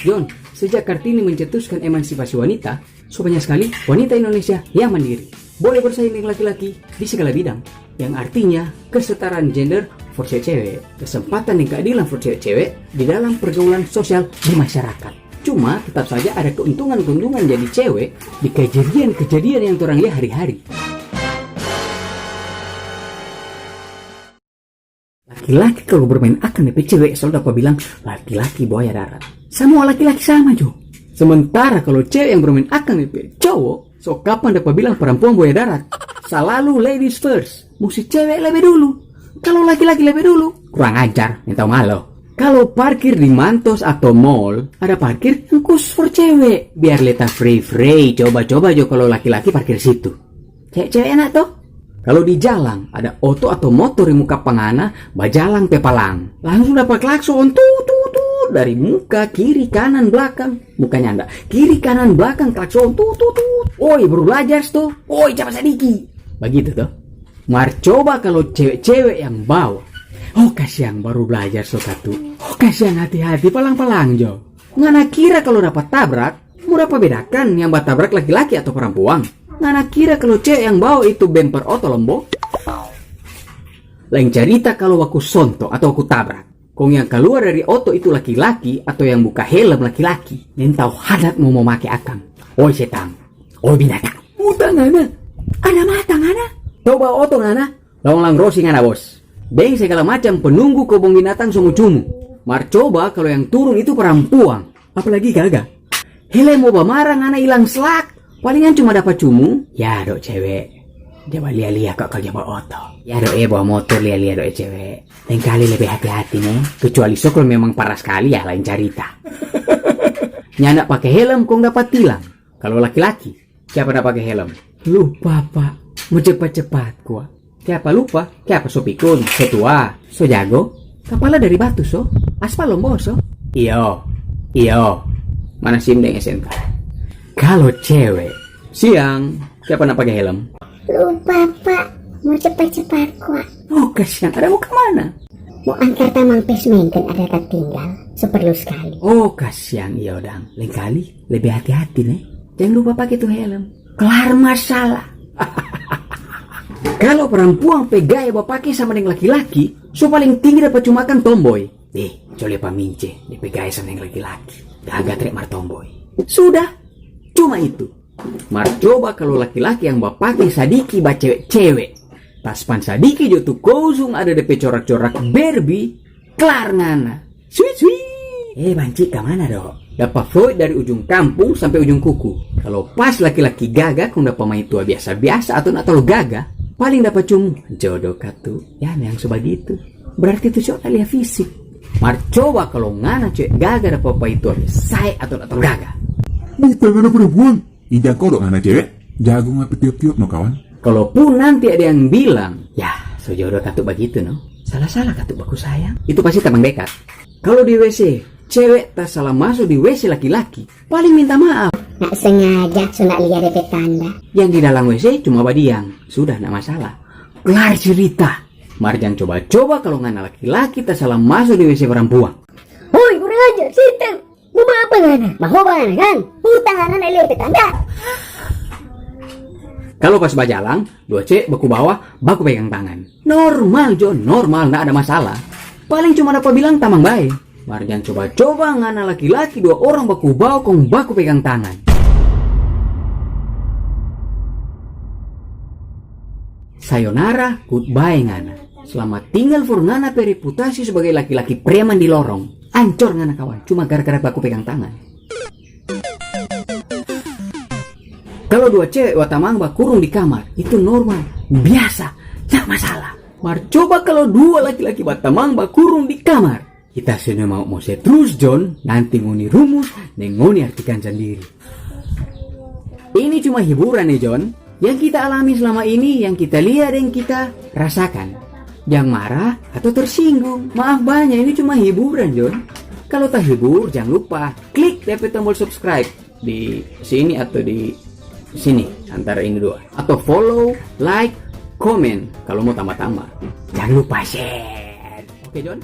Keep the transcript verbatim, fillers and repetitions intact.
John, sejak Kartini mencetuskan emansipasi wanita, so banyak sekali wanita Indonesia yang mandiri. Boleh bersaing dengan laki-laki di segala bidang. Yang artinya, kesetaraan gender for cewek-cewek, kesempatan dan keadilan for cewek-cewek di dalam pergaulan sosial di masyarakat. Cuma, tetap saja ada keuntungan-keuntungan jadi cewek di kejadian-kejadian yang torang lia hari-hari. Laki-laki kalu bermain akang depe cewek, selalu dapa bilang, "Laki-laki buaya darat." Samua laki-laki sama jo. Sementara kalu cewek yang bermain akang depe cowo, so kapan dapa bilang parampuang buaya darat? Salalu ladies first. Musti cewek lebe dulu. Kalu laki-laki lebe dulu, kurang ajar, nyanda tau malo. Kalu parkir di Mantos atau mall, ada parkir yang khusus for cewek. Biar leta frei-frei, coba-coba jo kalu laki-laki parkir situ. Cewek-cewek enak to? Kalu di jalang, ada oto atau motor di muka pa ngana, bajalang pe palang. Langsung dapa klakson, tut, tut, tut, dari muka, kiri, kanan, blakang. Muka nyanda. Kiri, kanan, blakang, klakson, tut, tut, tut. Oi, baru belajar to. Oi, capat sadiki. Bagitu to. Mar coba kalu cewek-cewek yang bawa. Oh, kasiang, baru belajar so katu. Oh, kasiang, hati-hati, palang-palang jo. Ngana kira kalu dapa tabrak, mo dapa bedakan yang batabrak laki-laki atau parampuang? Ngana kira kalu cewek yang bawa itu bemper oto lombo? Lain carita kalu baku sonto atau baku tabrak, kong yang kaluar dari oto itu laki-laki atau yang buka helm laki-laki, nintau hadat mo, mo make akang. Oi setang, oi binatang. Buta ngana, ada mata ngana. Coba oto ngana, Lawang-lawang rosi ngana, bos. Deng segala macam penunggu kobong binatang so mo cumu. Mar coba kalu yang turung itu parampuang, apalagi gaga. Hele mo bamara ngana ilang slak, palingan cuma dapa cumu. Ya do cewek, ja balia-lia kok kalu ja baoto. Ya do e bawa motor lia-lia do e cewek. Lain kali lebe hati-hati ne, kecuali so kalu memang parah skali ya lain carita. Nyanda pake helm kong dapa tilang. Kalu laki-laki, kiapa da pake helm? Lupa, Pak. Mo cepat-cepat kwa. Kiapa lupa? Kiapa so pikun, so tua, so jago? Kapala dari batu so, aspal lombo so. Iyo, iyo. Mana SIM deng SNK? Kalo cewe, siang, kiapa na pake helm? Lupa, Pak. Mo cepat-cepat kwa. Oh, kasiang. Ada mo kamana? Mo antar tamang pacemaker ada tatinggal. So perlu skali. Oh, kasiang, iyo dang. Lain kali, lebe hati-hati ne. Jang lupa pake tu helm. Klar masalah. Kalo parampuang pe gaya bapake sama deng laki-laki, so paling tinggi dapa cuma akang tomboy. Eh, coli pa mince, depe gaya sama deng laki-laki. Gaga trek mar tomboy. Sudah, cuma itu. Mar coba kalo laki-laki yang bapake sadiki bacewe-cewe. Taspan sadiki jo tu kosong ada depe corak-corak Barbie, klar ngana. Sweet, sweet. Eh, banci kamana do? Dapa void dari ujung kampung sampe ujung kuku. Kalo pas laki-laki gaga kong dapa maitua biasa-biasa atau na talalu gaga, paling dapa cumu jodo katu. Ya, memang so bagitu. Berarti tu cowok lia fisik. Mar coba kalo ngana cewek gaga dapa maitua biasa sae atau na talalu gaga. Buta ngana perempuan. Injang kodok ngana cewek, jago ngana pe tiop-tiop no kawan. Kalaupun nanti ada yang bilang, "Ya, so jodo katu bagitu no. Salah-salah katu baku sayang." Itu pasti tamang dekat. Kalo di WC, cewek tasala maso di WC laki-laki, paling minta maaf. Nak sengaja, so nak lia depe tanda. Yang di dalam WC cuma badiam, sudah nak masalah. Klar cerita. Mar jang coba-coba kalo ngana laki-laki tasala maso di WC parampuang. Hoi, kurang ajar, setan. Mo apa ngana? Bahoba ngana kan? Utang ngana na lia pe tanda. Kalo pas bajalang, dua cewek baku bawa, baku pegang tangan. Normal jo, normal, nda ada masalah. Paling cuma dapa bilang tamang bae. Mar jang coba-coba ngana laki-laki dua orang baku bawa kong baku pegang tangan. Sayonara, goodbye ngana. Slamat tinggal for ngana pe reputasi sebagai laki-laki preman di lorong. Ancor ngana kawan, cuma gara-gara baku pegang tangan. Kalo dua cewek batamang bakurung di kamar, itu normal, biasa, nda masalah. Mar coba kalo dua laki-laki batamang bakurung di kamar. Kita so nyanda mau mo se trus, John. Nanti ngoni rumus deng ngoni artikan sandiri. Ini cuma hiburan ya, John. Yang kita alami selama ini, yang kita lia deng kita rasakan. Jang marah atau tersinggung. Maaf banya, ini cuma hiburan, John. Kalo tahibur, jang lupa klik depe tombol subscribe di sini atau di sini, antara ini dua. Atau follow, like, komen kalo mo tamba-tamba. Jang lupa share. Oke, John?